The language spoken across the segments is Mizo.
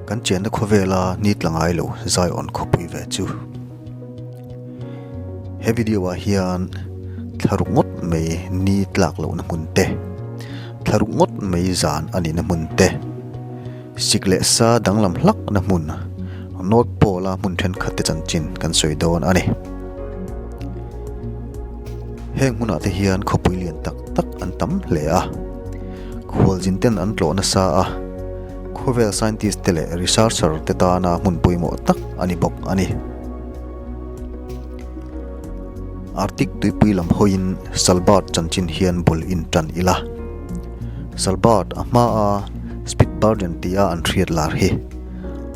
Kan chenna khawvela ni tla ngai lo Zion khawpui ve chu. He video ah hian thlaruk ngawt mai ni tlak lohna hmun te, thlaruk ngawt mai zan a nihna hmun te, sik leh sa danglam hlakna hmun North Pole a hmun thenkhat te chanchin kan sawi dawn a ni. Heng hmunah te hian khawpui lian tak tak an tam hle a, khualzin ten an tlawh nasa a, khawvel scientist te leh researcher te tana hmun pawimawh tak a ni bawk a ni. Arctic tuipui lam hawiin Svalbard chanchin hian bul in tan ila. Svalbard a hmaa Spitsbergen tia an hriat lar hi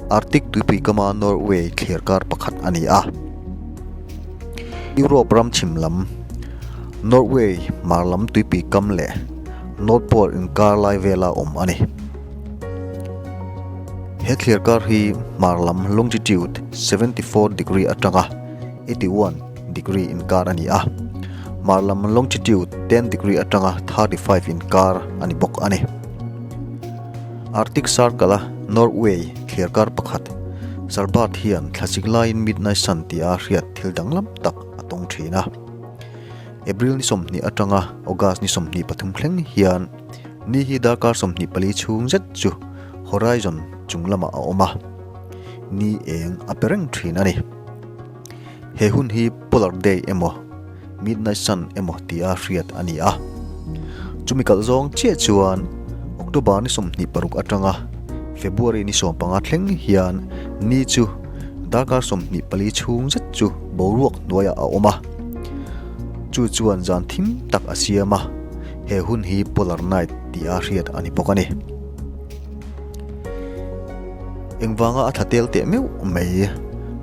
Arctic tuipui kama Norway thliar kar pakhat a ni a. Europe ram chhim lam, Norway hmar lam tuipui kam leh North Pole inkar lai vela awm a ni. He thliar kar hi hmar lam longitude 74 degree atanga 81 degree inkar a ni a, hmar lam longitude 10 degree atanga 35 inkar a ni bawk a ni. Arctic Circle-a Norway thliar kar pakhat, Svalbard hian thlasik laiin Midnight Sun tia hriat thil danglam tak a tawng thin a. April ni 20 atanga August ni 23 thleng hian ni hi darkar 24 chhung zet chu horizon chung lamah a awm a, ni eng a pe reng thin a ni. He hun hi Polar Day emaw Midnight Sun emaw tia hriat a ni a. Chumi kalh zawng chiah chuan October ni 26 atanga February ni 15 thleng hian ni chu darkar 24 chhung zet chu boruak hnuaiah a awm a. Chu chuan zan thim tak a siam a, he hun hi Polar Night tia hriat a ni bawk a ni. Engvanga a thla tel teh meuh mai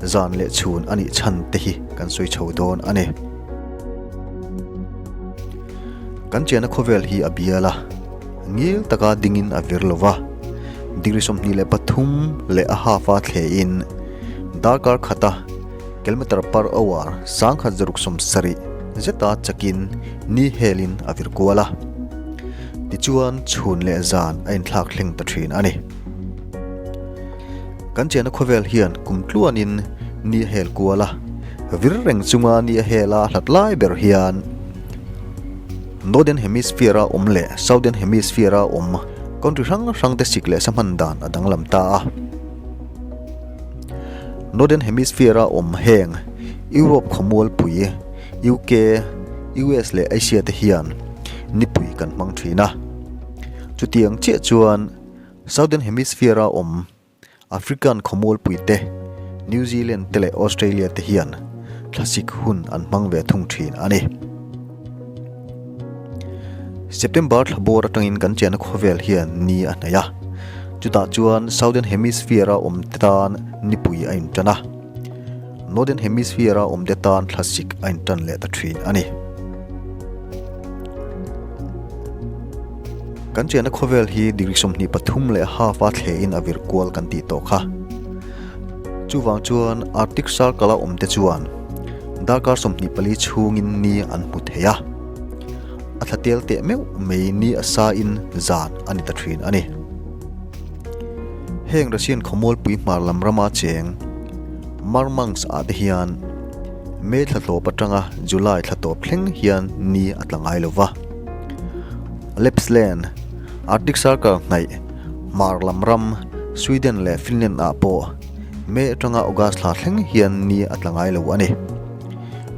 zan leh chhun a nih chhan te hi kan sawi chho dawn a ni. Kan chiahna khawvel hi a bial a, ngil taka dingin a vir lo va, degree 23 leh a half a thlein darkar khata kilometer per hour 1770 zeta chakin ni helin a vir kual a. Tichuan chhun leh zan a inthlak thleng ta thin a ni. Kan chiahna khawvel hian kum tluanin ni a hel kual a, vir reng chunga ni a hel a hlat lai ber hian Northern Hemisphere a awm leh Southern Hemisphere a awm country hrang hrang te sik leh sa hman dan a danglam ta a. Northern Hemisphere a awm heng Europe khawmualpui, UK, US leh Asia te hian nipui kan hmang thin a. Chutiang chiah chuan Southern Hemisphere a awm African khawmualpui te, New Zealand te leh Australia te hian thlasik hun an hmang ve thung thin a ni. September thla bawr atangin kan chiahna khawvel hian ni a hnaih a, chutah chuan Southern Hemisphere a awm te tan nipui a intan a, Northern Hemisphere a awm te tan thlasik a intan leh ta thin a ni. Kan chiahna khawvel hi degree 23 leh half a thlein a vir kual kan tih tawh kha. Chuvang chuan Arctic Circle a awm te chuan darkar 24 chhungin ni an hmu thei a. A thla tel teh meuh mai ni a sa in zan a ni ta thin a ni. Heng Russian khawmualpui hmar lam rama cheng Murmansk ah te hian May thla tawp atanga July thla tawp thleng hian ni a tla ngai lo va. Lapsland, Arctic Circle hnaih hmar lam ram Sweden leh Finland ah pawh May atanga August thla thleng hian ni a tla ngai lo a ni.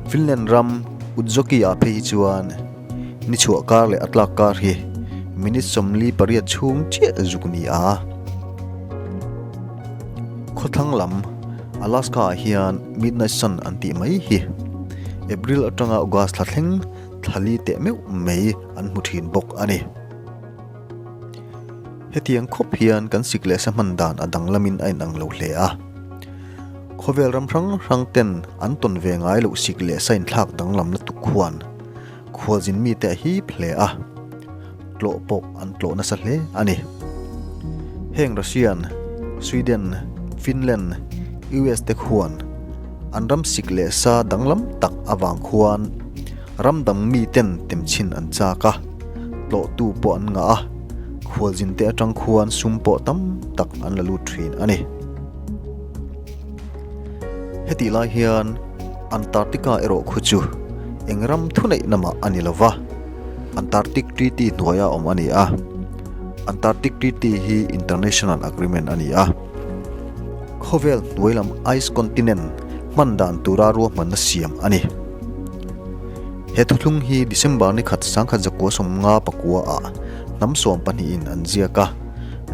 Finland ram Utsjoki ah phei hi chuan ni chhuah kar leh a tlak kar hi minute 48 chhung chiah zuk ni a. Khawthlang lam Alaska ah hian Midnight Sun an tih mai hi April atanga August thla thleng thla li teh meuh mai an hmu thin bawk a ni. Hetiang khawp hian kan sik leh sa hman dan a danglamin a inang lo hle a. Khawvel ram hrang hrang ten an tawn ve ngai loh sik leh sa inthlak danglam lutuk khuan khualzin mite a hip hle a, tlawh pawh an tlawh nasa hle a ni. Heng Russian, Sweden, Finland, US te khuan an ram sik leh sa danglam tak avang khuan ram dang miten temchhin an chak a, tlawhtu pawh an ngah a. Khualzinte atang khuan sum pawh tam tak an la lut thin a ni. Hetih lai hian Antarctica erawh khu chu eng ram thuneihna mah a ni lo va, Antarctic Treaty hnuaia awm a ni a. Antarctic Treaty hi international agreement a ni a. Khawvel hnuai lam ice continent hman dan tura ruahmanna siam a ni. He thuthlung hi December ni khat 1955 ah hnam sawmpahnihin an ziak a,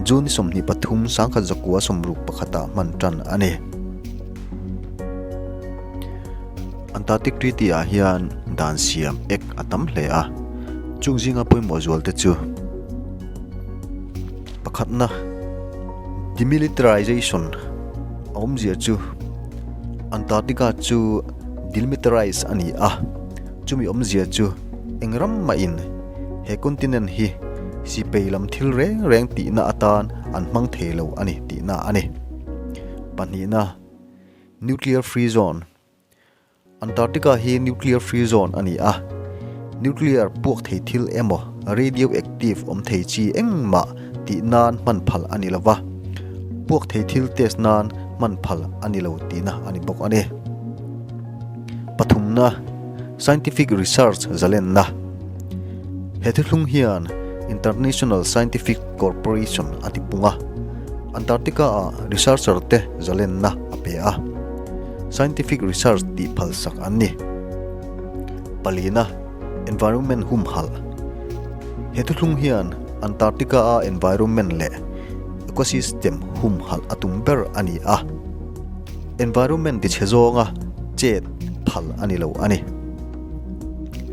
June ni 23 1961 ah hman tan a ni. Antarctic Treaty ah hian dan siam ek a tam hle a, chung zinga pawimawh zual te chu pakhatna Demilitarization a awmzia chu Antarctica chu Delimitarise a ni a, chumi awmzia chu eng ram mahin he continent hi sipei lam thil reng reng tihna atan an hmang thei lo a ni tihna a ni. Pahnihna, Nuclear Free Zone, Antarctica hi Nuclear Free Zone a ni a, nuclear puak thei thil emaw radioactive awm thei chi engmah tih nan hman phal a ni lo va, puak thei thil test nan hman phal a ni lo tihna a ni bawk a ni. Pathumna, Scientific Research zalenna. He thuthlung hian International Scientific Corporation a tipung a, Antarctica-ah researcher te zalenna a pe a, scientific research tih phalsak an ni. Palina, Environment humhalh. He thuthlung hian Antarctica-a environment leh ecosystem humhalh a tum ber a ni a. Environment tichhe zawnga chet phal a ni lo a ni.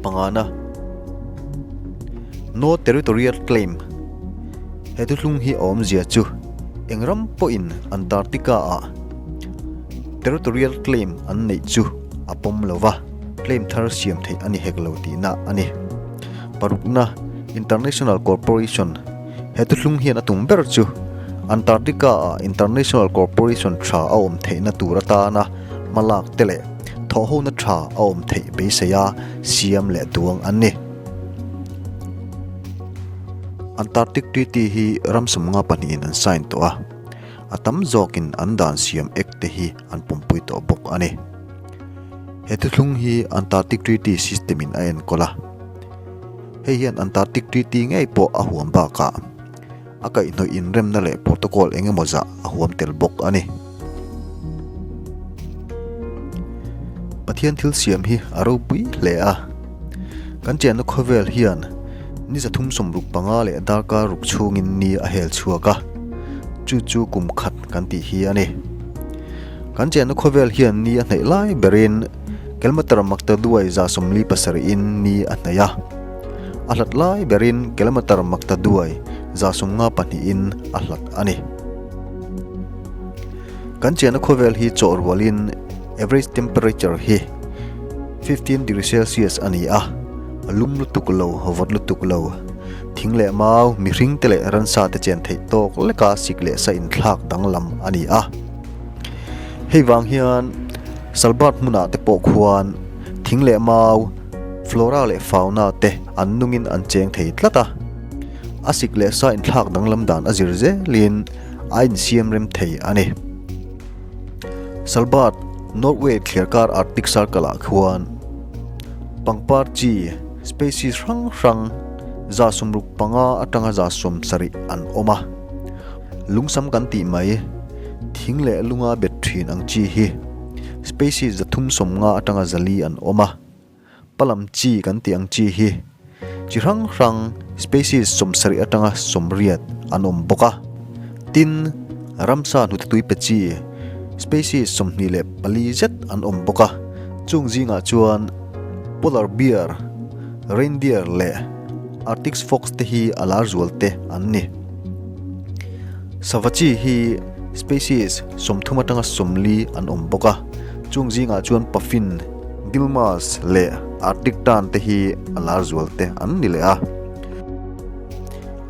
Pangana, No territorial claim. He thuthlung hi a awmzia chu eng ram pawhin Antarctica-ah territorial claim an neih chu a pawm lo va, claim thar siam theih a ni hek lo tihna a ni. Parukna, International Corporation. He thuthlung hian a tum ber chu Antarctica-ah International Corporation tha a awm theihna tur atana hmalak te leh thawhhona tha a awm theih beiseia siam leh duang an ni. Antarctic Treaty hi ram sawmnga pahnihin an sign tawh a, a tam zawkin an dan siam ek te hi an pawmpui tawh bawk a ni. He thuthlung hi Antarctic Treaty System-in a enkawl a. Hei hian Antarctic Treaty ngei pawh a huam bakah a kaihhnawih inremna leh protocol eng emaw zah a huam tel bawk a ni. Pathian thil siam hi a ropui hle a. Kan chenna khawvel hian ni 365 leh darkar ruk chhungin ni a hel chhuak a, chu chu kum khat kan tih hi a ni. Kan chenna khawvel hian ni a hnaih lai berin kilometer maktaduai 47 in ni a hnaih a, a hlat lai berin kilometer maktaduai 92 in a hlat a ni. Kan chenna khawvel hi chawh rualin average temperature hi 15 degree celsius a ni a, a lum lutuk lo, vawt lutuk lo. Thing leh mau, mihring te leh ransa te chen theih tawk leka sik leh sa inthlak danglam a ni a. Hei vang hian Salbart hmunah te pawh khuan thing leh mau, flora leh fauna te an nungin an cheng thei tlat a. A sik leh sa inthlak danglam dan a zir zelin a insiam rem thei a ni. Salbart, Norway thliarkar Arctic Circle ah khuan pangpar chi, species, hrang hrang 65 atanga 70 an awm a. Lungsam kan tih mai, thing leh lunga bet thin ang chi hi species 350 atanga 400 an awm a, palam chi kan tih ang chi hi chi hrang hrang species 70 atanga 80 an awm bawk a. Tin, ramsa hnute tui pe chi species 24 zet an awm bawk a, chung zingah chuan polar bear, reindeer leh arctic fox te hi a lar zual te an ni. Sava chi hi species 30 atanga 40 an awm bawk a, chung zingah chuan puffin, guillemots leh arctic tern te hi a lar zual te an ni leh a.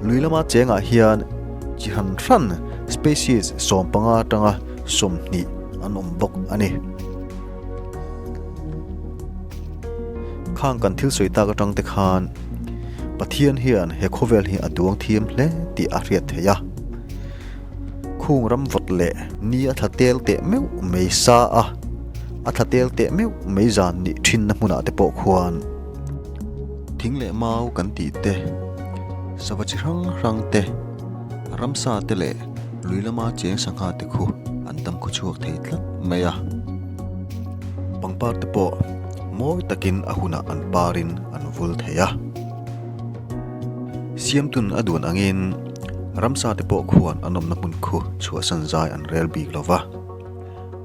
Lui lama chengah hian chi hran hran species 15 atanga 20 an awm bawk a ni. Khang kan thil sawi tak atang te khan. Pathian hian he khawvel hi a duang thiam hle tih a hriat theih a. Khung ram vawt leh ni a thla tel teh meuh mai sa a, a thla tel teh meuh mai zan nih thinna hmunah te pawh khuan thing leh mau kan tih te, sava chi hrang hrang te, ramsa te leh lui lama cheng sangha te khu an tam khaw chhuak thei tlat mai a. Pangpar te pawh mawi takin a hunah an parin an vul thei a. Siamtun a duan angin ramsa te pawh khuan an awmna hmun khu chhuahsan zai an rel bik lo va.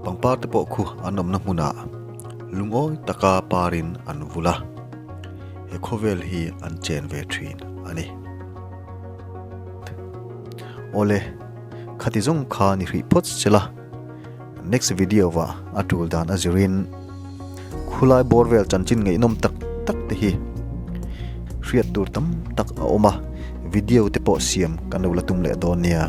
Pangpar te pawh khu an awmna hmunah lungawi taka parin an vul a, he khawvel hi an chen ve thin a ni. Awle, khati zawng kha ni hrih phawt che la. Next video ah a tul dan a zirin khulai bawr vel chanchin ngaihnawm tak tak te hi hriat tur tam tak a awm a, video te pawh siam kan lo la tum leh dawn nia.